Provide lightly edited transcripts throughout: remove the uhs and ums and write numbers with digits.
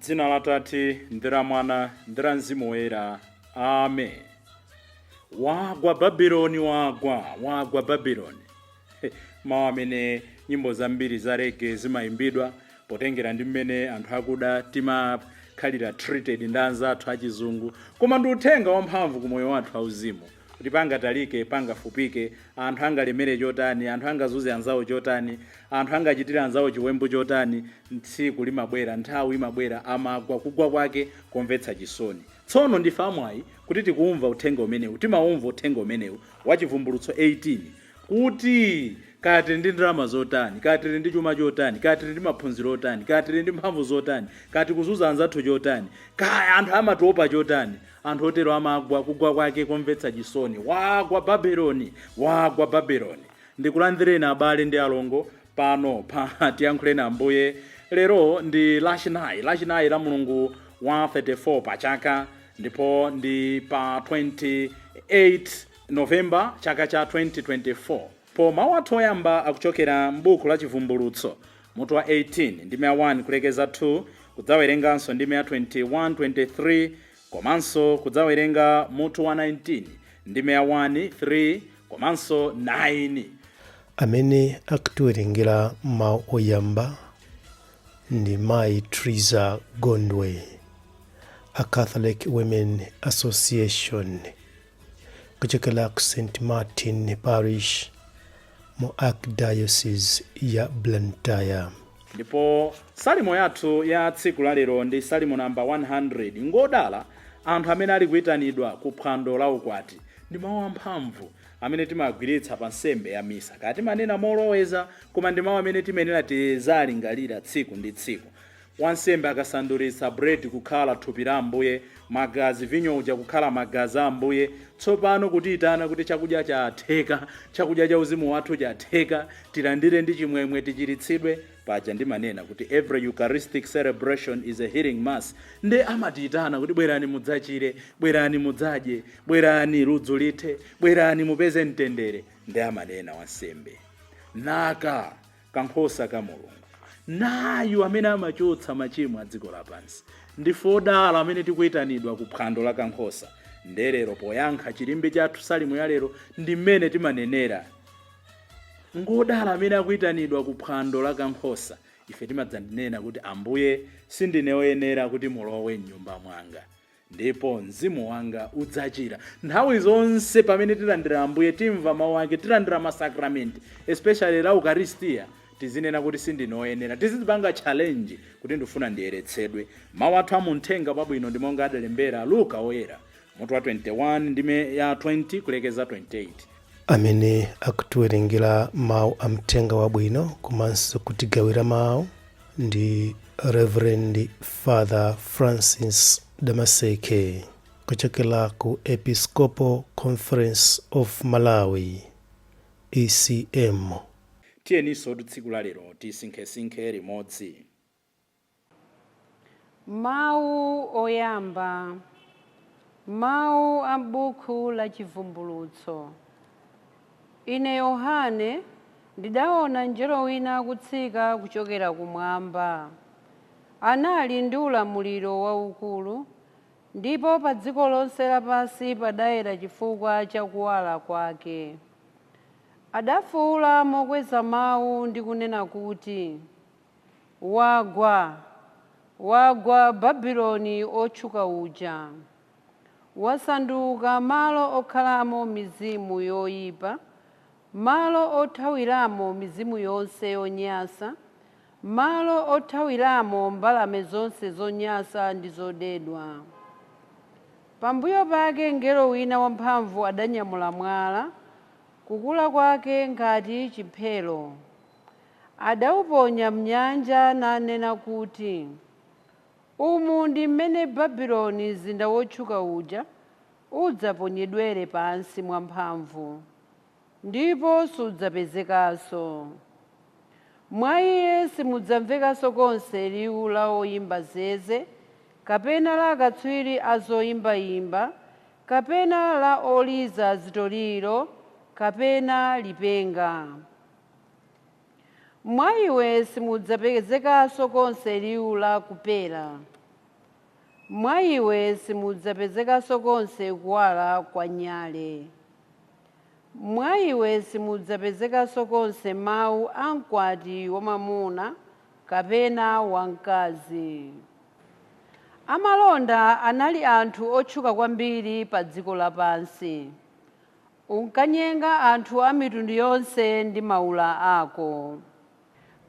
Dzina la Tate ndi la Mwana ndi la Mzimu Woyera. Amen. Wagwa Babuloni, wagwa, wagwa Babuloni. Mawu amene nyimbo zambiri za reggae zimayimbidwa potengera ndi mmene anthu akuda timakhalira treated ndi anzathu achizungu, koma ndi uthenga wamphamvu ku moyo wathu auzimu kuti pangatalike, pangafupike, anthu angalemere chotani, anthu angazunze anzawo chotani, anthu angachitire anzawo chiwembu chotani, tsiku limabwera, nthawi imabwera, amagwa, kugwa kwake komvetsa chisoni. Tsono ndife amwayi kuti tikumva uthenga umenewu, timaumva uthenga umenewu wa Chivumbulutso 18, kuti kaya tili ndi ndalama zotani, kaya tili ndi chuma chotani, kaya tili ndi maphunziro otani, kaya tili ndi mphamvu zotani, kaya tikuzunza anzathu chotani, kaya anthu amatiopa chotani, anthu otero amagwa, kugwa kwake komvetsa chisoni. Wagwa Babuloni, wagwa Babuloni. Ndikulandireni abale ndi alongo pano pa Tiyankhuleni Ambuye. Lero ndi Lachinayi, Lachinayi la mulungu wa 34 pa chaka, ndipo ndi pa 28 Novemba chaka cha 2024. Po mawu athu oyamba akuchokera m'buku la Chivumbulutso mutu wa 18 ndime ya 1 kulekeza 2, kudzawerenganso ndime ya 21, 23, komanso kudzawerenga mutu wa 19 ndime ya 1, 3 komanso 9. Amene akutiwerengera mawu oyamba ndi Mayi Triza Gondwe, a Catholic Women Association kuchokera ku St Martin Parish mu Archdiocese ya Blantyre. Ndipo salimo yathu ya tsiku la lero ndi salimo namba 100, "Ngodala anthu amene ali kuyitanidwa ku phwando la ukwati." Ndi mawu amphamvu amene timagwiritsa pa nsembe ya misa, kaya timanena moloweza, koma ndi mawu amene timayenera tizalingalira tsiku ndi tsiku. Wansembe akasandulitsa bread kukhala thupi la Ambuye, magazi, vinyo uja kukhala magazi a Ambuye, tsopano kutiyitana kuti chakudya chatheka, chakudya cha uzimu wathu chatheka, tilandire ndi chimwemwe, tichiritsidwe. Paja ndimanena kuti every Eucharistic celebration is a healing mass. Nde amatiyitana kuti bwerani mudzachire, bwerani mudzadye, bwerani ludzu lithe, bwerani mupeze mtendere. Nde amanena wansembe, "Naka kankhosa ka Mulungu, nayu amene amachotsa machimo a dziko lapansi." Ndife odala amene tikuyitanidwa ku phwando la kankhosa. Ndelero poyankha chilimbi chathu, salimu ya lero, ndi mmene timanenera, "Ngodala amene akuyitanidwa ku phwando la kankhosa." Ife timadzanena kuti, "Ambuye, sindine woyenera kuti mulowe mnyumba mwanga," ndipo mzimu wanga udzachira. Nthawi zonse pamene tilandira Ambuye, timva mawu ake, tilandira masakramenti, especially la Ukaristiya, tizinena kuti sindine woyenera, tizipanga challenge kuti ndifuna ndiyeretsedwe. Mawu athu amuthenga wabwino ndi monga adalembera Luka Woyera mutu wa 21 ndime ya 20 kulekeza 28. Amene akutiwerengera mawu a mthenga wabwino komanso kutigawira mawu ndi Reverend Father Francis Damaseke kuchokera ku Episcopal Conference of Malawi, ECM. Tiyeninso tsiku la lero tisinkhesinkhe limodzi. Mawu oyamba, mawu a buku la Chivumbulutso. Ine Yohane ndidaona mngelo wina akutsika kuchokera kumwamba. Anali ndi ulamuliro waukulu, ndipo pa dziko lonse lapansi padayera chifukwa cha kuwala kwake. Adafuwula mokweza mawu ndi kunena kuti, "Wagwa, wagwa Babuloni otchuka uja! Wasanduka malo okhalamo mizimu yoyipa, malo othawiramo mizimu yonse yonyansa, malo othawiramo mbalame zonse zonyansa ndi zodedwa." Pambuyo pake mngelo wina wamphamvu adanyamula mwala, kukula kwake ngati chiphero. Adawuponya mnyanja nanena kuti, "Umu ndi mmene Babuloni, mzinda wotchuka uja, udzaponyedwere pansi mwamphamvu, ndipo sudzapezekanso. Mwa iye simudzamvekanso konse liwu la oyimba zeze, kapena la akatswiri a zoyimbayimba, kapena la oliza zitoliro, kapena lipenga. Mwa iwe simudzapezekanso konse liwu la kupera. Mwa iwe simudzapezekanso konse kuwala kwa nyale. Mwa iwe simudzapezekanso konse mawu a mkwati wamwamuna kapena wamkazi. Amalonda anali anthu otchuka kwambiri pa dziko lapansi. Unkanyenga anthu a mitundu yonse ndi maula ako.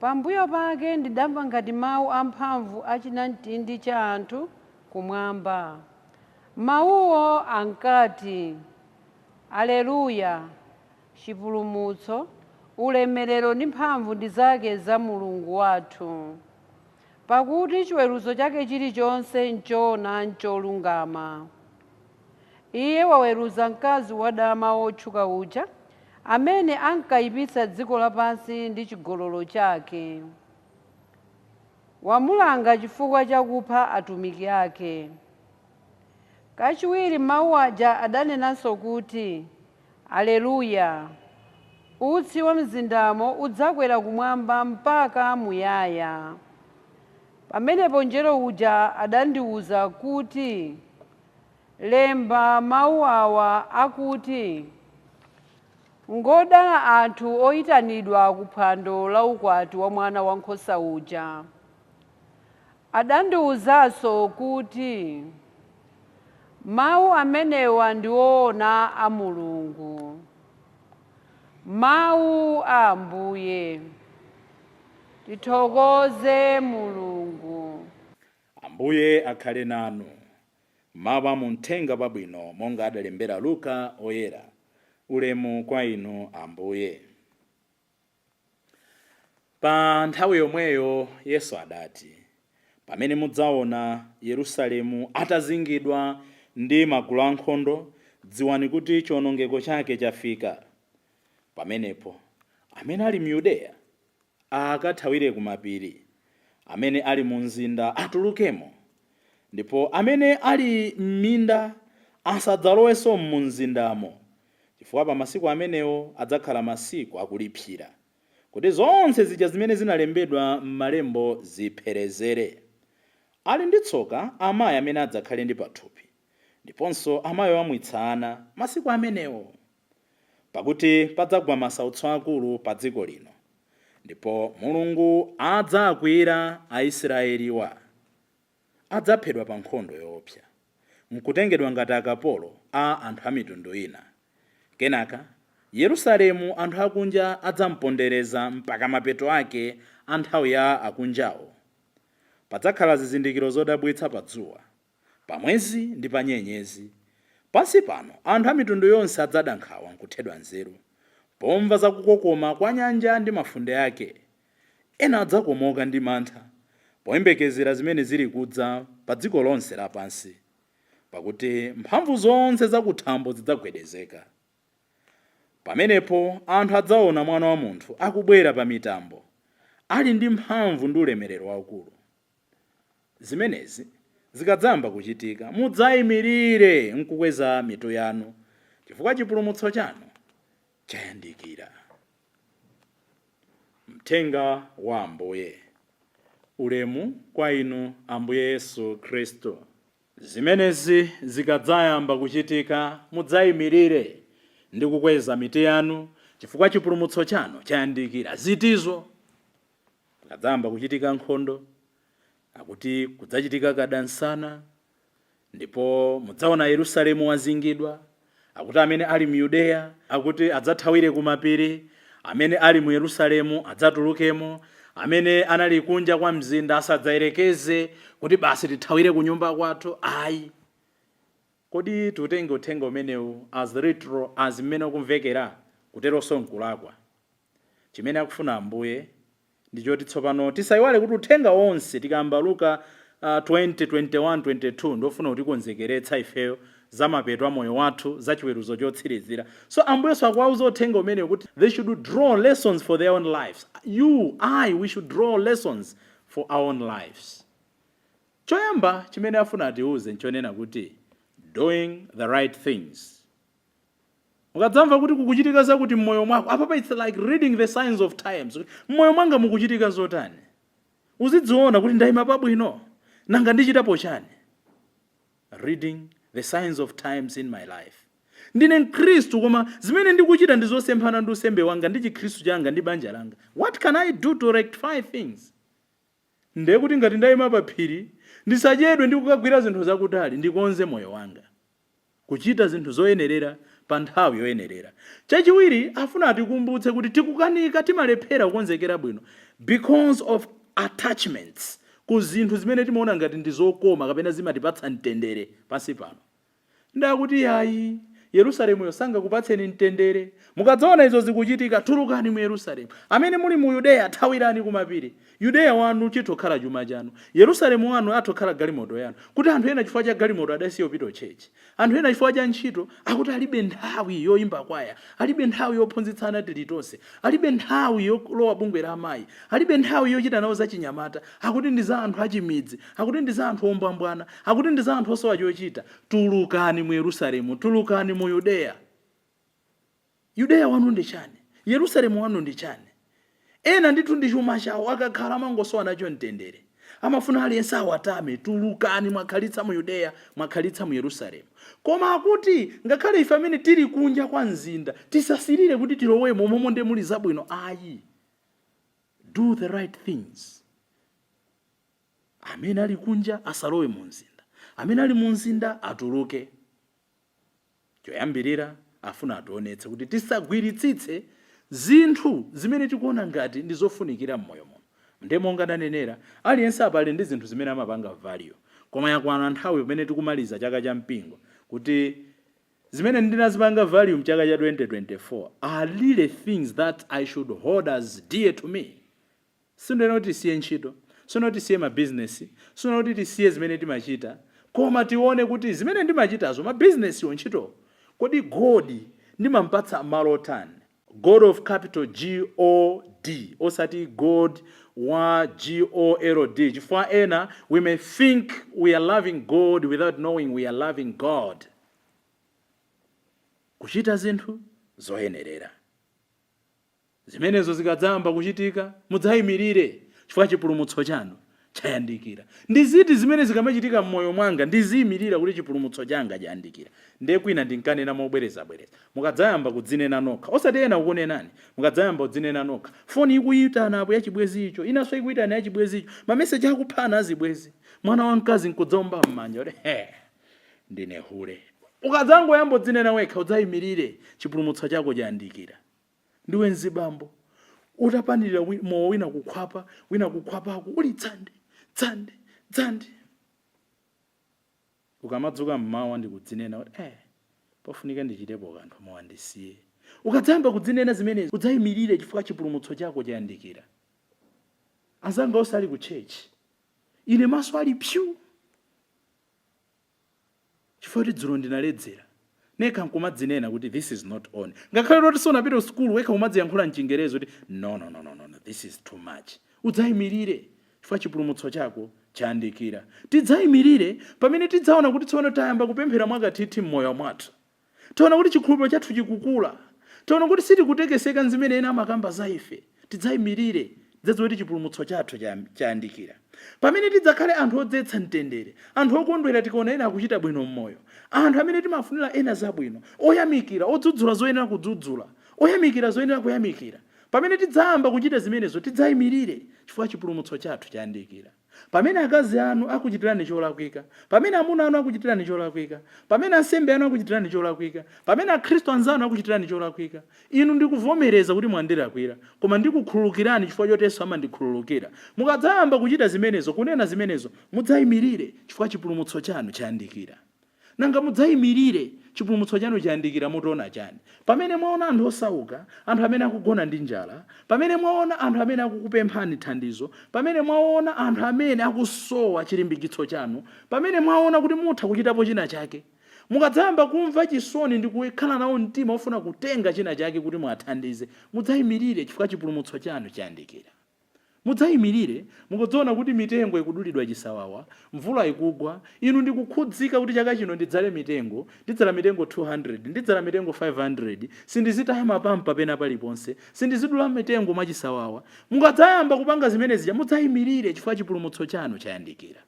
Pambuyo pake ndidamva ngati mawu amphamvu a chinamtindi cha anthu kumwamba. Mawuwo ankati, Aleluya! Chipulumutso, ulemerero ndi mphamvu ndi zake za Mulungu wathu. Pakuti chiweruzo chake chilichonse nchoona ncholungama. Iye waweruza mkazi wadama wotchuka uja, amene ankayipitsa dziko lapansi ndi chigololo chake. Wamulanga chifukwa chakupha atumiki ake. Kachiwiri mawu aja adanenanso kuti, Aleluya! Utsi wa mzindamo udzakwera kumwamba mpaka muyaya. Pamenepo mngelo uja adandiwuza kuti, Lemba mawu awa akuti, Ngodala anthu oyitanidwa ku phwando la ukwati wa Mwana Wankhosa uja. Adandiwuzanso kuti, Mawu amenewa ndi woona a Mulungu. Mawu a Ambuye. Tithokoze Mulungu. Ambuye akhale nanu. Mawu a muthenga wabwino monga adalembera Luka Oyera. Ulemu kwa inu, Ambuye. Pa nthawi yomweyo Yesu adati, Pamene mudzaona Yerusalemu atazingidwa ndi magulu ankhondo, dziwani kuti chiwonongeko chake chafika. Pamenepo amene ali m'Yudeya akathawire kumapiri, amene ali mu mzinda atulukemo, ndipo amene ali m'minda asadzalowenso mu mzindamo, chifukwa pa masiku amenewo adzakhala masiku akulipsira, kuti zonse zija zimene zinalembedwa m'malembo zipherezere. Ali ndi tsoka amayi amene adzakhale ndi pathupi, ndiponso amayi oyamwitsa ana masiku amenewo! Pakuti padzagwa masautso akulu pa dziko lino, ndipo Mulungu adzakwiyira Aisraeliwa. Adzaphedwa pa nkhondo yoopsa, n'kutengedwa ngati akapolo a anthu a mitundu ina. Kenaka, Yerusalemu anthu akunja adzam'pondereza mpaka mapeto ake a nthawi ya akunjawo. Padzakhala zizindikiro zodabwitsa pa dzuwa, pa mwezi ndi pa nyenyezi. Pansi pano anthu a mitundu yonse adzada nkhawa n'kuthedwa nzeru, pomva za kukokoma kwa nyanja ndi mafunde ake. Ena adzakomoka ndi mantha poyembekezera zimene zili kudza pa dziko lonse lapansi, pakuti mphamvu zonse zakuthambo zidzagwedezeka. Pamenepo anthu adzaona Mwana wa munthu akubwera pa mitambo, ali ndi mphamvu ndi ulemerero waukulu. Zimenezi zikadzayamba kuchitika, mudzaimirire n'kukweza mitu yanu, chifukwa chipulumutso chanu chayandikira. Mthenga wa Ambuye. Ulemu kwa inu, Ambuye Yesu Khristu. Zimenezi zikadzayamba kuchitika, mudzaimirire ndi kukweza mitu yanu, chifukwa chipulumutso chanu chayandikira. Zitizo? Pakadzayamba kuchitika nkhondo, akuti kudzachitika kadansana, ndipo mudzaona Yerusalemu wazingidwa, akuti amene ali mu Yudeya akuti adzathawire kumapiri, amene ali mu Yerusalemu adzatulukemo, amene anali kunja kwa mzinda asadzayerekeze kuti basi tithawire kunyumba kwathu, ayi. Kodi tiutenge uthenga umenewu as literal as mmene ukumvekera? Kuteronso nkulakwa. Chimene akufuna Ambuye ndi choti tsopano tisaiwale kuti uthenga wonse tikayamba Luka 20, 21, 22 ndi ofuna kutikonzekeretsa ifeyo za mapeto a moyo wathu, za chiweruzo chotsirizira. So Ambuyesu akuwauza uthenga umenewu kuti they should draw lessons for their own lives. You, I, we should draw lessons for our own lives. Choyamba chimene afuna atiuze nchonena kuti doing the right things. Mukadzamva kuti kukuchitika zakuti mmoyo mwako, apapa it's like reading the signs of times. Mmoyo mwanga mukuchitika zotani? Uzidziona kuti ndayima pabwino, nanga ndichitapo chani? Reading the signs of times in my life. Ndine Mkhristu, koma zimene ndikuchita ndi zosemphana ndi unsembe wanga ndi Chikhristu changa ndi banja langa. What can I do to rectify things? Ndiye kuti ngati ndayima pa phiri, ndisachedwe ndi kukagwira zinthu zakutali, ndikonze moyo wanga, kuchita zinthu zoyenerera pa nthawi yoyenerera. Chachiwiri, afuna atikumbutse kuti tikukanika, timalephera kukonzekera bwino because of attachments ku zinthu zimene timaona ngati ndi zokoma kapena zimatipatsa mtendere pansi pano. Ndakuti yayi, Yerusalemuyo sangakupatseni mtendere. Mukadzaona izo zikuchitika, tulukani mu Yerusalemu. Amene muli mu Yudeya, thawirani kumapiri. Yudeya wanu chitokhala chuma chanu, Yerusalemu wanu atokhala galimoto yanu. Kuti anthu ena chifukwa cha galimoto adasiya kupita church. Anthu ena chifukwa cha ntchito akuti alibe nthawi yoyimba kwaya, alibe nthawi yophunzitsana tilitonse, alibe nthawi yolowa bungwe la amayi, alibe nthawi yochita nawo zachinyamata. Akuti ndi za anthu achimidzi, akuti ndi za anthu ombwambwana, akuti ndi za anthu osowa chochita. Tulukani mu Yerusalemu, tulukani mu Yudeya. Yudeya wanu ndi chani? Yerusalemu wanu ndi chani? Ena ndithu ndi chuma chawo, akakhala amangosowa nacho mtendere, amafuna aliyense awatame. Tulukani, mwakhalitsa mu Yudeya, mwakhalitsa mu Yerusalemu. Koma akuti ngakhale ife amene tili kunja kwa mzinda tisasirire kuti tilowemo, momwe nde muli zabwino, ayi. Do the right things. Amene ali kunja asalowe mu mzinda, amene ali mu mzinda atuluke. Choyambirira, afuna ationetse kuti tisagwiritsitse zinthu zimene tikuona ngati ndi zofunikira m'moyo muno. Nde monga ndanenera, aliyense apali ndi zinthu zimene amapanga value, koma yakwana nthawi pamene tikumaliza chaka cha mpingo kuti zimene ndinazipanga value mchaka cha 2024 are really things that I should hold as dear to me. Sindinena kuti tisiye ntchito, sindinena kuti tisiye mabizinesi, sindinena kuti tisiye zimene timachita, koma tione kuti zimene ndimachitazo, mabizinesiwo, ntchito, kodi God ndimampatsa malo otani? God of capital G O D, osati God wa G O L D, chifukwa ena we may think we are loving God without knowing we are loving God. Kuchita zinthu zoyenerera. Zimenezo zikadzayamba kuchitika, mudzayimirire, chifukwa chipulumutso chanu chayandikira. Ndi ziti zimene zikamachitika m'moyo mwanga ndiziyimirira kuti chipulumutso changa chayandikira? Ndiye kwina ndinkanena mobwerezabwereza, mukadzayamba kudzinena nokha, osati ena kukunenani, mukadzayamba kudzinena nokha, foni ikuyitana apo yachibwezi icho, inanso ikuyitana yachibwezi icho, mameseji akuphana azibwezi, mwana wamkazi nkudzaomba m'manja kuti, "He, ndine hule." Ukadzangoyamba kudzinena wekha, udzayimirire, chipulumutso chako chayandikira. Ndiwe mzibambo, utapanirira mowa, wina kukhwapa, wina kukhwapako, uli dzande dzande dzande. Ukamadzuka mmawa ndikudzinena kuti, "Pofunika ndichitepo kanthu, mowa ndisiye." Ukadzayamba kudzinena zimenezi, udzayimirire, chifukwa chipulumutso chako chayandikira. Anzanga onse ali ku church, ine maso ali pyu chifukwa kuti dzulo ndinaledzera. Nekha nkumadzinena kuti, "This is not on." Ngakhale loti sunapita ku sukulu, wekha umadziyankhula mchingerezi kuti, "No, no, no, no, no, no, this is too much." Udzayimirire chifukwa chipulumutso chako chayandikira. Tidzayimirire pamene tidzaona kuti tsono tayamba kupemphera mwakathithi m'moyo mwathu, taona kuti chikhulupiriro chathu chikukula, taona kuti sitikutekeseka nzimene ena amakamba za ife. Tidzayimirire, tidzadziwe kuti chipulumutso chathu chayandikira pamene tidzakhale anthu odzetsa mtendere, anthu okondwera tikaona ena akuchita bwino m'moyo, anthu amene timafunira ena zabwino, oyamikira, odzudzula zoyenera kudzudzula, oyamikira zoyenera kuyamikira. Pamene tidzayamba kuchita zimenezo, tidzayimirire chifukwa chipulumutso chathu chayandikira. Pamene akazi anu akuchitirani cholakwika, pamene amuna anu akuchitirani cholakwika, pamene ansembe anu akuchitirani cholakwika, pamene Akhristu anzanu akuchitirani cholakwika, inu ndikuvomereza kuti mwandilakwira, koma ndikukhululukirani chifukwa choti Yesu amandikhululukira, mukadzayamba kuchita zimenezo, kunena zimenezo, mudzayimirire chifukwa chipulumutso chanu chayandikira. Nanga mudzayimirire chipulumutso chanu chayandikira mutaona chani? Pamene mwaona anthu osauka, anthu amene akugona ndi njala, pamene mwaona anthu amene akukupemphani thandizo, pamene mwaona anthu amene akusowa chilimbikitso chanu, pamene mwaona kuti mutha kuchitapo china chake, mukadzayamba kumva chisoni ndi kukhala nawo mtima ofuna kutenga china chake kuti mwathandize, mudzayimirire chifukwa chipulumutso chanu chayandikira. Mudzayimirire mukadzaona kuti mitengo ikudulidwa chisawawa, mvula ikugwa, inu ndikukhudzika kuti chaka chino ndidzale mitengo, ndidzala mitengo 200, ndidzala mitengo 500, sindizitaya mapampa pena paliponse, sindizidula mitengo mwachisawawa. Mukadzayamba kupanga zimenezija, mudzayimirire chifukwa chipulumutso chanu chayandikira.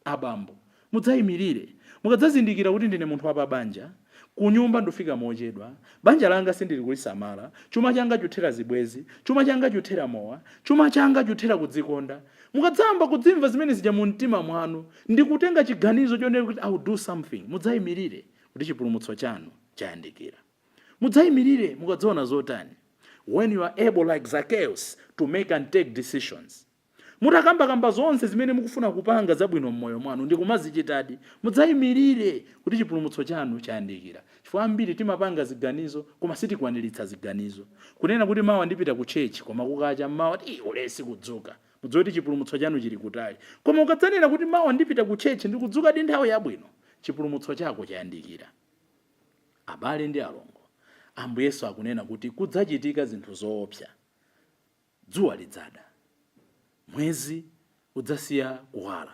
Abambo, mudzayimirire. Mukadzazindikira kuti ndine munthu wapabanja, kunyumba ndifika mochedwa, banja langa sindili kulisamala, chuma changa chuthera zibwezi, chuma changa chuthera mowa, chuma changa chuthera kudzikonda, mukadzayamba kudzimva zimene zija mu mtima mwanu ndikutenga chiganizo chonena kuti "I will do something", mudzayimirire kuti chipulumutso chanu chayandikira. Mudzayimirire mukadzaona zotani? When you are able, like Zacchaeus, to make and take decisions, mutakambakamba zonse zimene mukufuna kupanga zabwino m'moyo mwanu ndikumazichitadi, mudzayimirire kuti chipulumutso chanu chayandikira. Chifukwa ambiri timapanga ziganizo koma sitikwaniritsa ziganizo. Kunena kuti mawa ndipita ku church, koma kukacha mmawa ti ulesi kudzuka, mudziwe kuti chipulumutso chanu chili kutali. Koma ukadzanena kuti mawa ndipita ku church, ndikudzukadi nthawi yabwino, chipulumutso chako chayandikira. Abale ndi alongo, Ambuye Yesu akunena kuti kudzachitika zinthu zoopsa. Dzuwa lidzada, mwezi udzasiya kuwala,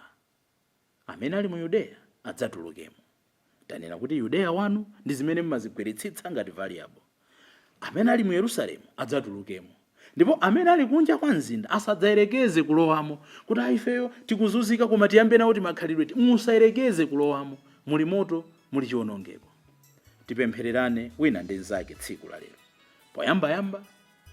amene ali mu Yudeya adzatulukemo. Tanena kuti Yudeya wanu ndi zimene mmazigwiritsitsa ngati variable. Amene ali mu Yerusalemu adzatulukemo, ndipo amene ali kunja kwa mzinda asadzayerekeze kulowamo, kuti aifeyo tikuzunzika koma tiyambe nawo timakhalidwe. Musayerekeze kulowamo, muli moto, muli chiwonongeko. Tipemphererane wina ndi mnzake tsiku la lero, poyambayamba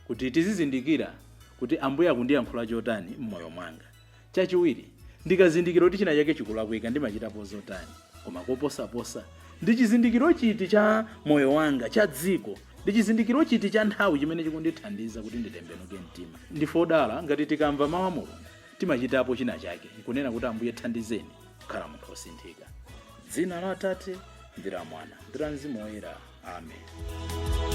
kuti tizizindikira kuti Ambuye akundiyankhula chotani m'moyo mwanga. Chachiwiri, ndikazindikira kuti china chake chikulakwika, ndimachitapo zotani? Koma koposaposa, ndi chizindikiro chiti cha moyo wanga, cha dziko, ndi chizindikiro chiti cha nthawi chimene chikundithandiza kuti nditembenuke mtima? Ndife odala ngati tikamva mawu a Mulungu timachitapo china chake nkunena kuti, "Ambuye, thandizeni kukhala munthu wosinthika." Dzina la Atate ndi la Mwana ndi la Mzimu Woyera, amen.